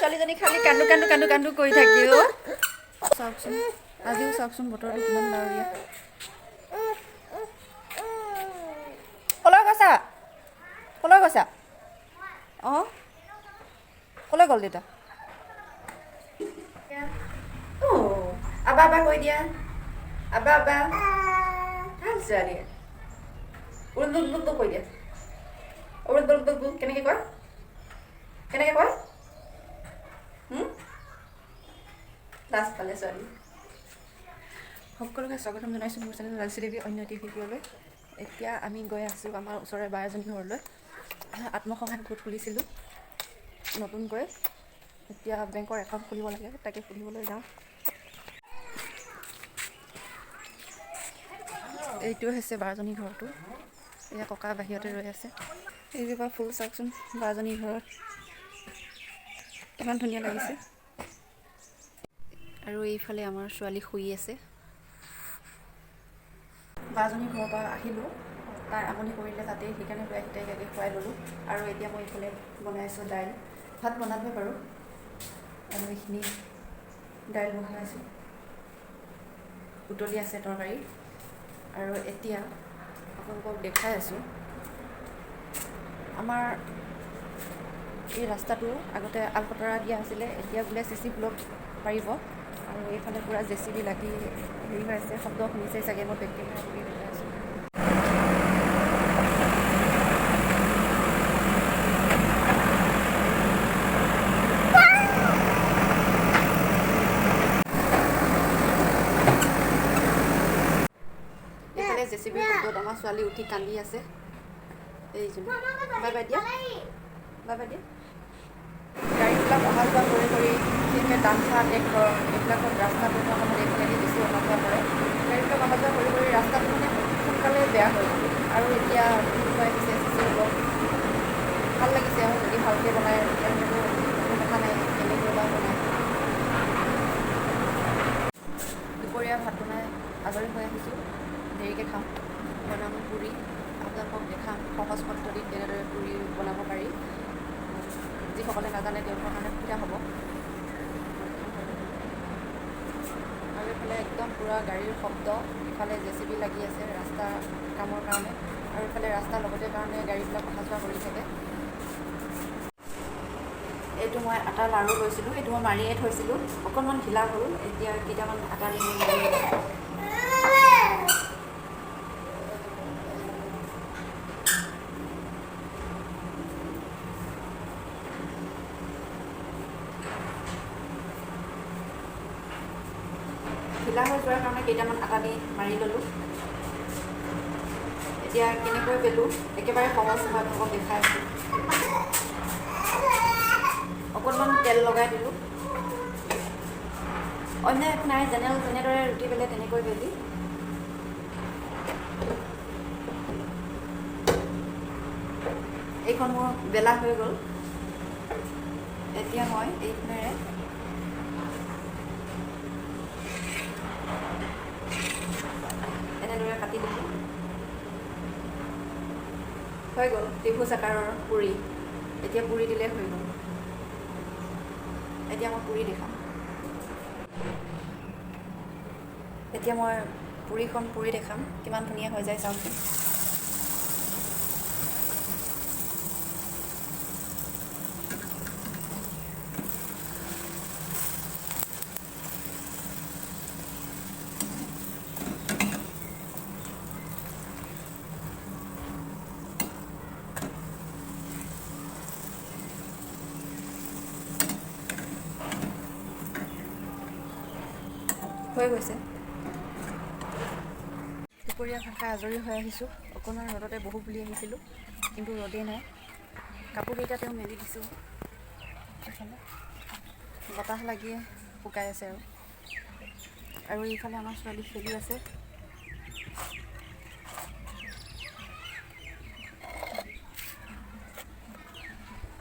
ছোৱালীজনী খালি কান্দো কান্দো কান্দো কান্দো কৰি থাকিও। চাওকচোন, আজিও চাওকচোন বতৰটো কিমান ডাৱৰীয়া। কলৈ গৈছা? কলৈ গৈছা? অঁ, কলৈ গ'ল দেউতা? অঁ, আবা আবা কৈ দিয়া, আবা আবা। ভাল ছোৱালী। উৰুল বুল বুল কৈ দিয়া, উৰুল বুল বুল বুল। কেনেকৈ কয়? কেনেকৈ কয়? লাজ পালে ছোৱালী। সকলোকে স্বাগতম জনাইছোঁ মোৰ চেনেল ৰাজশ্ৰী দেৱী অন্য এটি ভিডিঅ'লৈ। এতিয়া আমি গৈ আছোঁ আমাৰ ওচৰৰে বা এজনী ঘৰলৈ। আত্মসহায়ক গোট খুলিছিলোঁ নতুনকৈ, এতিয়া বেংকৰ একাউণ্ট খুলিব লাগে, তাকে খুলিবলৈ যাওঁ। এইটো হৈছে বাজনী ঘৰটো। এয়া ককা বাহিৰতে ৰৈ আছে। এইজোপা ফুল চাওকচোন বাজনী ঘৰত কিমান ধুনীয়া লাগিছে। আৰু এইফালে আমাৰ ছোৱালী শুই আছে। বাজনী ঘৰৰ পৰা আহিলোঁ, তাই আমনি কৰিলে তাতেই, সেইকাৰণে লৈ আহি তাইক আগে খুৱাই ল'লোঁ। আৰু এতিয়া মই এইফালে বনাই আছোঁ দাইল। ভাত বনালোৱে বাৰু, আৰু এইখিনি দাইল বহাই আছোঁ, উতলি আছে তৰকাৰী। আৰু এতিয়া আপোনালোকক দেখাই আছোঁ আমাৰ এই ৰাস্তাটো আগতে আলকতৰা দিয়া আছিলে, এতিয়া বোলে চি চি ব্লক পাৰিব। আৰু এইফালে পূৰা জে চি বি লাগি হেৰি হৈ আছে, শব্দ শুনিছেই চাগে, মই বেক কেমেৰা কৰি দেখাই আছোঁ। এইফালে জে চি বিৰ শব্দত আমাৰ ছোৱালী উঠি কান্দি আছে। এইজনী, বাই বাই দিয়া, বাই বাই দিয়া। গাড়ীবিলাক অহা যোৱা কৰি কৰি, বিশেষকৈ ডাম্পাৰ, ট্ৰেক্টৰ এইবিলাকত ৰাস্তা বনোৱা কামত এইফালেদি বেছি অহা যোৱা কৰে। গাড়ীবিলাক অহা যোৱা কৰি কৰি ৰাস্তাটো মানে সোনকালে বেয়া হৈ গ'ল। আৰু এতিয়া নতুনকৈ আহিছে চি চি ব্লক, ভাল লাগিছে। আৰু যদি ভালকৈ বনায় তেতিয়াহ'লেতো কোনো কথা নাই, কেনেকৈ বা বনায়। দুপৰীয়া ভাত বনাই আজৰি হৈ আহিছোঁ, দেৰিকৈ খাম। বনাম পুৰি, আপোনালোকক দেখাম সহজ পদ্ধতিত কেনেদৰে পুৰি বনাব পাৰি। যিসকলে নাজানে তেওঁলোকৰ কাৰণে সুবিধা হ'ব। আৰু এইফালে একদম পূৰা গাড়ীৰ শব্দ, ইফালে জে চি বি লাগি আছে ৰাস্তা কামৰ কাৰণে, আৰু এইফালে ৰাস্তাৰ লগতে কাৰণে গাড়ীবিলাক অহা যোৱা কৰি থাকে। এইটো মই আটা লাড়ু লৈছিলোঁ, এইটো মই মাৰিয়ে থৈছিলোঁ, অকণমান ঢিলা হ'ল। এতিয়া কেইটামান আটা দি মই মাৰি লৈছোঁ। ঢিলা হৈ যোৱাৰ কাৰণে কেইটামান আটা দি মাৰি ল'লোঁ। এতিয়া কেনেকৈ বেলোঁ একেবাৰে সহজ, মই আপোনালোকক দেখাই আছোঁ। অকণমান তেল লগাই দিলোঁ, অন্য একো নাই, যেনেদৰে ৰুটি বেলে তেনেকৈ বেলি এইখন মোৰ বেলা হৈ গ'ল। এতিয়া মই এইখনেৰে এনেদৰে কাটি দিলোঁ, হৈ গ'ল ত্ৰিভুজ আকাৰৰ পুৰি। এতিয়া পুৰি দিলে হৈ গ'ল। এতিয়া মই পুৰি দেখাম। এতিয়া মই পুৰিখন পুৰি দেখাম, কিমান ধুনীয়া হৈ যায় চাওকচোন। হৈ গৈছে। দুপৰীয়া ভাত খাই আজৰি হৈ আহিছোঁ। অকণমান ৰ'দতে বহু বুলি আহিছিলোঁ, কিন্তু ৰ'দেই নাই। কাপোৰকেইটা তেওঁ মেলি দিছোঁ, এইফালে বতাহ লাগিয়ে শুকাই আছে। আৰু আৰু এইফালে আমাৰ ছোৱালী খেলি আছে।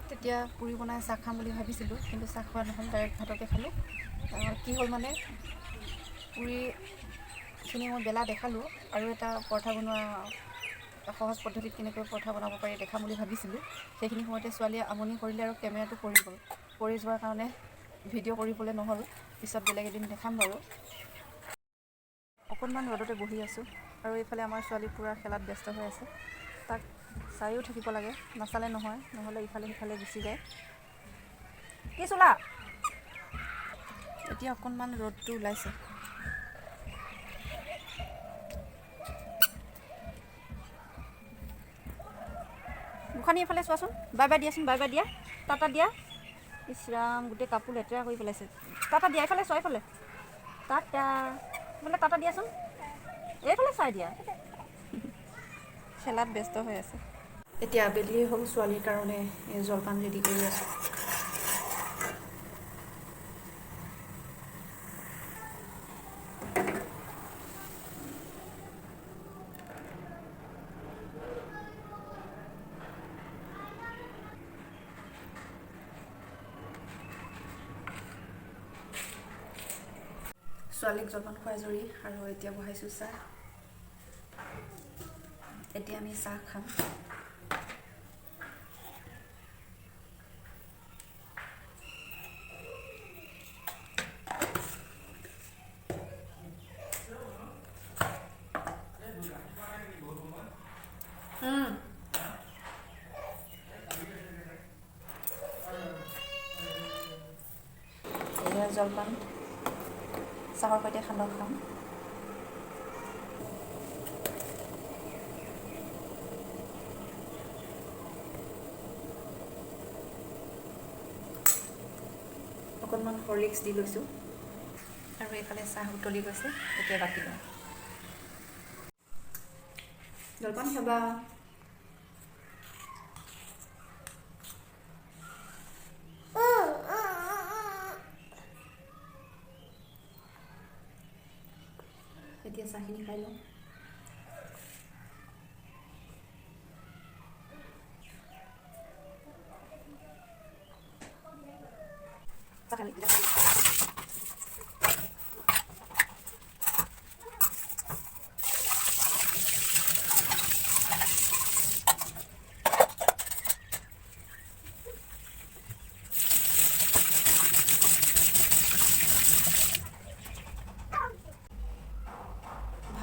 তেতিয়া পুৰি বনাই চাহ খাম বুলি ভাবিছিলোঁ, কিন্তু চাহ খোৱা নহ'ল, ডাইৰেক্ট ভাতকে খালোঁ। কি হ'ল মানে পুৰিখিনি মই বেলা দেখালোঁ, আৰু এটা পৰঠা বনোৱা সহজ পদ্ধতিত কেনেকৈ পৰঠা বনাব পাৰি দেখাম বুলি ভাবিছিলোঁ। সেইখিনি সময়তে ছোৱালীয়ে আমনি কৰিলে আৰু কেমেৰাটো পৰি গ'ল। পৰি যোৱাৰ কাৰণে ভিডিঅ' কৰিবলৈ নহ'ল। পিছত বেলেগ এদিন দেখাম বাৰু। অকণমান ৰ'দতে বহি আছোঁ আৰু এইফালে আমাৰ ছোৱালী পূৰা খেলাত ব্যস্ত হৈ আছে। তাক চায়ো থাকিব লাগে, নাচালে নহয়, নহ'লে ইফালে সিফালে গুচি যায়। কি চোলা? এতিয়া অকণমান ৰ'দটো ওলাইছে। গোসানী, এইফালে চোৱাচোন। বাই বাই দিয়াচোন, বাই বাই দিয়া, টাটা দিয়া। ইছ ৰাম, গোটেই কাপোৰ লেতেৰা কৰি পেলাইছে। টাটা দিয়া, এইফালে চোৱা, এইফালে টাটা বোলে, টাটা দিয়াচোন। এইফালে চাই দিয়া। খেলাত ব্যস্ত হৈ আছে। এতিয়া আবেলিয়ে হ'ল, ছোৱালীৰ কাৰণে এই জলপান ৰেডি কৰি আছোঁ। ছোৱালীক জলপান খুৱাই আজৰি আৰু এতিয়া বহাইছোঁ চাহ। এতিয়া আমি চাহ খাম। এয়া জলপান, চাহৰ সৈতে সান্দহ খাম। অকণমান হৰলিক্স দি লৈছোঁ আৰু এইফালে চাহ উতলি গৈছে। এতিয়া বাকি লওঁ। জলপান খাবা? এতিয়া চাহখিনি খাই লওঁ। চাহ খালি?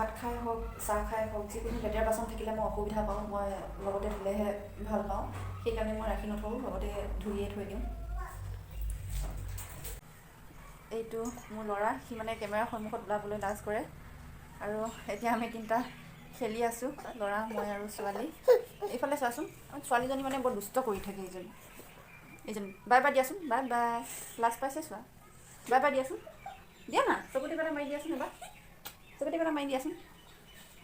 ভাত খাই হওক, চাহ খাই হওক, যিকোনো লেতেৰা বাচন থাকিলে মই অসুবিধা পাওঁ। মই লগতে ধুলেহে ভাল পাওঁ। সেইকাৰণে মই ৰাখি নথওঁ, লগতে ধুইয়ে থৈ দিওঁ। এইটো মোৰ ল'ৰা। সি মানে কেমেৰাৰ সন্মুখত ওলাবলৈ লাজ কৰে। আৰু এতিয়া আমি তিনিটা খেলি আছোঁ, ল'ৰা, মই আৰু ছোৱালী। এইফালে চোৱাচোন, ছোৱালীজনী মানে বৰ দুষ্ট কৰি থাকে। এইজনী, এইজনী। বাই বাই দিয়াচোন, বাই বাই। লাজ পাইছে চোৱা। বাই বাই দিয়াচোন, দিয়া না। চকুত এটা মাৰি দিয়াচোন এবাৰ, চকুত এটা মাৰি দিয়াচোন।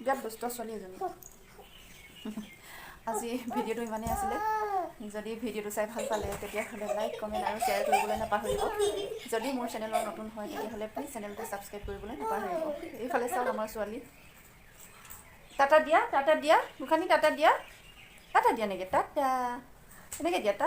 বিৰাট দুষ্ট ছোৱালী এজনী। আজি ভিডিঅ'টো ইমানেই আছিলে। যদি ভিডিঅ'টো চাই ভাল পালে, তেতিয়াহ'লে লাইক, কমেণ্ট আৰু শ্বেয়াৰ কৰিবলৈ নাপাহৰিব। যদি মোৰ চেনেলৰ নতুন হয়, তেতিয়াহ'লে প্লিজ চেনেলটো ছাবস্ক্ৰাইব কৰিবলৈ নাপাহৰিব। এইফালে চাওক আমাৰ ছোৱালী। টাটা দিয়া, টাটা দিয়া গোসানী, টাটা দিয়া। টাটা দিয়া নেকি? টাটা এনেকৈ দিয়া, টাটা।